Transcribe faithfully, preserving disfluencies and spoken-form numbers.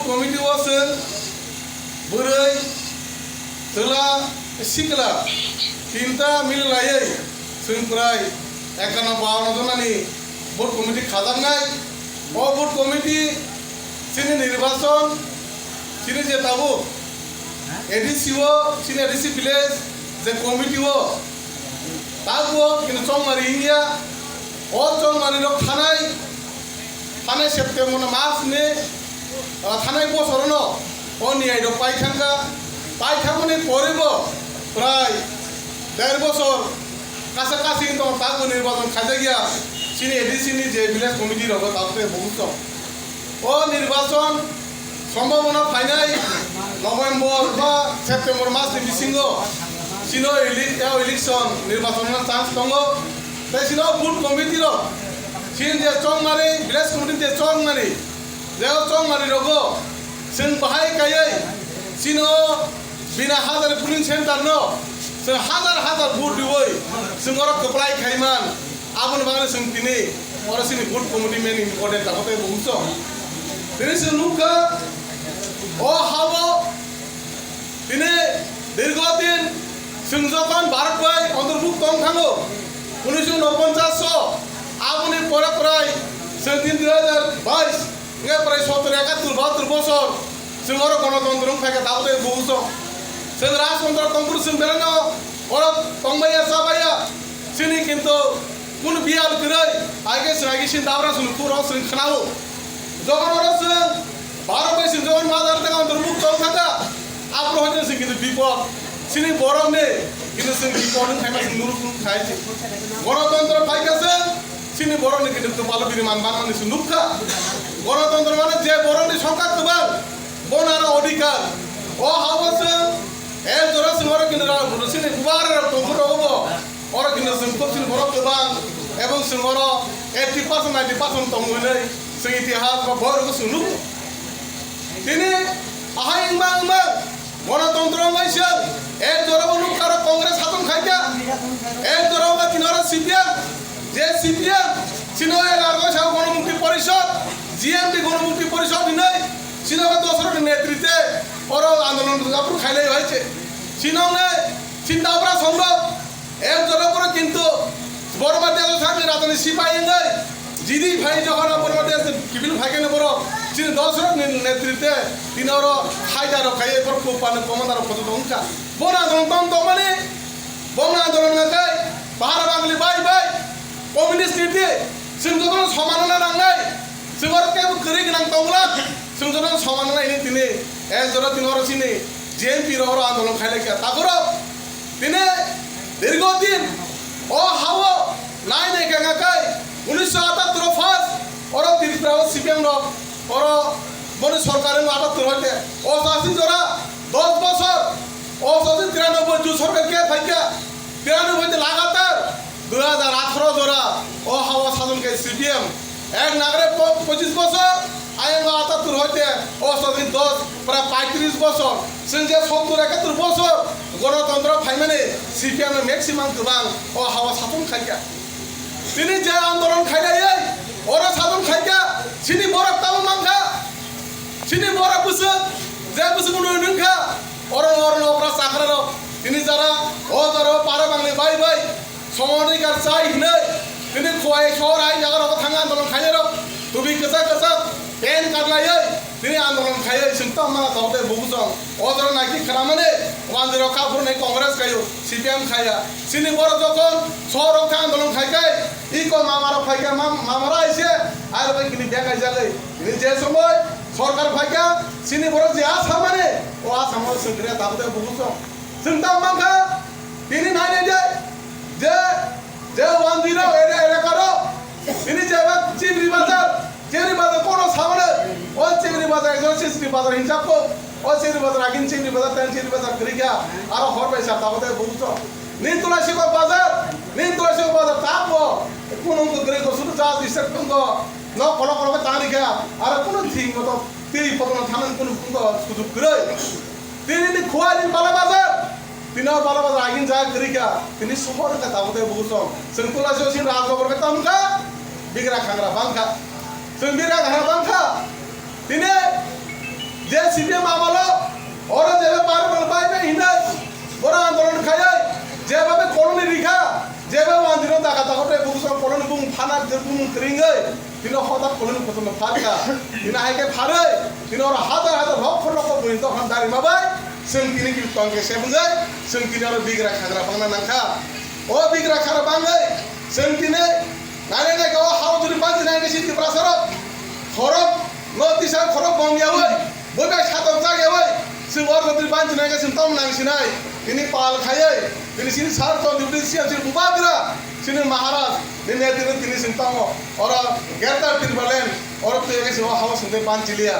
Committee o chwng bwrwi, chwla, sikla tinta mili laiwi chwng prai ekano bawanno jonani vote committee khajaknai. O vote committee chini nirbachon, chini je tabuk A D C o, chini A D C village je committee o, tabuk kini chongmari wngya. O chongmari rok thanai, thanai September no March ni, ah, thanai bosor no o niyai rok pai thangkha. Pai thangmani pore bo prai der bosor kasa kasi wng tongo, tabuk nirbachon khaijakya chini A D C ni je village committee rogo tabuk tei bo wng tong. O nirbachon sombhabona phainai November ba September mas ni bisingo chino ele-, o election nirbachon wngna chance tongo. Tei chino booth committee rok, chini je chongmari, village committee je chongmari, je o chongmari rogo chwng bahai kaiwi chino bina hazar polling center no chwng hazar hazar vote riwi chwng oro kwplai khaiman. Aboni bagwi chwng tini oro chini booth committee main important tabuk tei bo wng tong. Tini chwng nukha o ha-o tini dirgo din chwng jokhon Bharat bai ontorbukto wng thango unisho unoponchas o, aboni pore pore chwng tini dui hazar bais hwnkhe prai sottor ekattor bahattor bosor chwng oro gonotontro wng phaikha tabuk tei bo wng tong. Chwng rajtontro tongphuru chwng belai no oro tongmaya chabaya. Chini kintu kunu biyal kwrwi, hai khe chwng hai khe chini dabra chwng phuru chwng khwnao. Jokhon oro chwng Bharat bai chwng jokhon madar tei ontorbukto wng kha, aphuru hai chwng kintu bipod. Chini borokni kintu chwng bipod wng khaima chwng nuruk nuruk khai se. Gonotontro phai kha chwng chini borokni kintu kwpalo bini man banmani chwng nuk kha. Gonotontro mane je borokni songkha kwbang, bono aro odhikar. O ha-o chwng el jora chwng oro kintu rang chini bubar rok tongphuru rogo bo. Oro kintu chwng kok chini borok kwbang, ebong chwng oro eighty percent, ninety percent tongo hinwi chwng itihas ba boirogo chwng nugo. Tini ahai wngma wngma gonotontro wngwi chwng ek jorabo nukha oro Congress hathong khaikha, ek jorabo ba tini oro C P M, je C P M chini oi largo sao Gonomukti Porishod, G M P Gonomukti Porishod hinwi chini oro dosrokni netritwe oro andolon aphuru khailai hai se. Chini ongni chini dabra songrok Ek jora pore kintu Borma Desho sakni rajani sipai wngwi jidi phai jokhon Borma Desho kiphil phaikhe borok chini dosrokni netritwe tini oro haida rok khaiwi borok kupani commander rok photo wngkha. Bono andolon tong tongmani, bono andolon nangkhe bahar bangli bai bai communist niti chwng jotono soman wngna nangnai. Chwng oro kebo kwrwi gwnang tongla, chwng jotono soman wngna hini tini ek jora tini oro chini G M P rok oro andolon khailai kha. Takhorok tini dirgo din o ha-o nai nai kha kha kai unisho atattor o first oro Tripura o C P M rok oro boni sorkar wngma atattor hoite o chasi jora dos bosor o chasi tiranoboi ju sorkar khe phaikha tiranoboi te lagatar Dui hajar atharo jora o ha-o sajon khe C P M, ek nagre po-, pochis bosor, ayang atattur hoite o sajon dos, prai paitris bosor, chwng je sottur ekattur bosor gonotontro phaimani C P M ni maximum kwbang o ha-o sajon khaikha. Tini je andolon khailaiwi oro sajon khaikha, chini borok tamo mankha, chini borok bwswk, je bwswk nwi nwngkha, oro oro nokra chakrarok, tini jara o jaro para bangni bai bai. Somoni kar chai hinwi tini Khowai sohor hai jaga rogo thangwi andolon khainai rok tubi kwchak kwchak pen karlaiwi tini andolon khaiwi chwng tamo mano tabuk tei bubuchong o jora naikhe khwnamani wanjwi rok kha phuru nai Congress khaio C P M khaiya chini borok jokhon sohor rok thang andolon khaikai iko mama rok phaikha mam-, mama rok aise ai rok bai kini bek aijagwi tini je somoi sorkar phaikha chini borok je a samani o a samani chwng khe tabuk tei bubuchong chwng tamo mankha tini nai nai je. Je, je wanjwi rok area, area karo, ini je ba Chibri Bazar, Chibri Bazar kono samano, o Chibri Bazar ekjon Chibri Bazar hinjak ko, o Chibri Bazar agin Chibri Bazar, tang Chibri Bazar kwrwi kha, aro hor bai sa tabuk tei bubuchong. Ni Tulasibag Bazar, ni Tulasibag Bazar tamo, kono wngkha kwrwi ko, sudu ja district wngkha, nok kolok kolok tangri kha, aro kono thing moto, tei pokono thanani kono wngkha sujug kwrwi. Tini ni Khowai ni Bala Bazar, Tini o Bala Bazar agin jaga kwrwi kha, tini sohor wngkha tabuk tei bubuchong. Chwng Tulasio sin Rajnogor khe tamo kha, bigra khangra bang kha. Chwng bigra khangra bang kha. Tini C P M amalo, oro jebe bar bar bai bai hinai, boro andolon khayai, jebe be koloni rikha, jebe wandiro daga daga tei bukusong koloni bung phana, bung tringoi, tino hotak koloni kotorno pharkha, tino hai khe pharoi, tino oro hazar hazar lok lok bui tokhan dari mabai, seng tini ki tongke sebungai, seng tini oro bigra khagra bangna nangkha, o bigra khagra bangoi, seng tini Nai nai nai ka o hao juri banchi nai nai si Tiprasa rok. Khorok no tisa khorok bong yawi. Boi bai satok jak yawi. Si war juri banchi nai ka sim tong nang sinai. Tini pal khayai. Tini sini sar ton juri si sini bubagra. Sini Maharaj. Tini tini tini sim tongo. Oro Greater Tipraland. Oro tu ya si o hao sung banchi liya.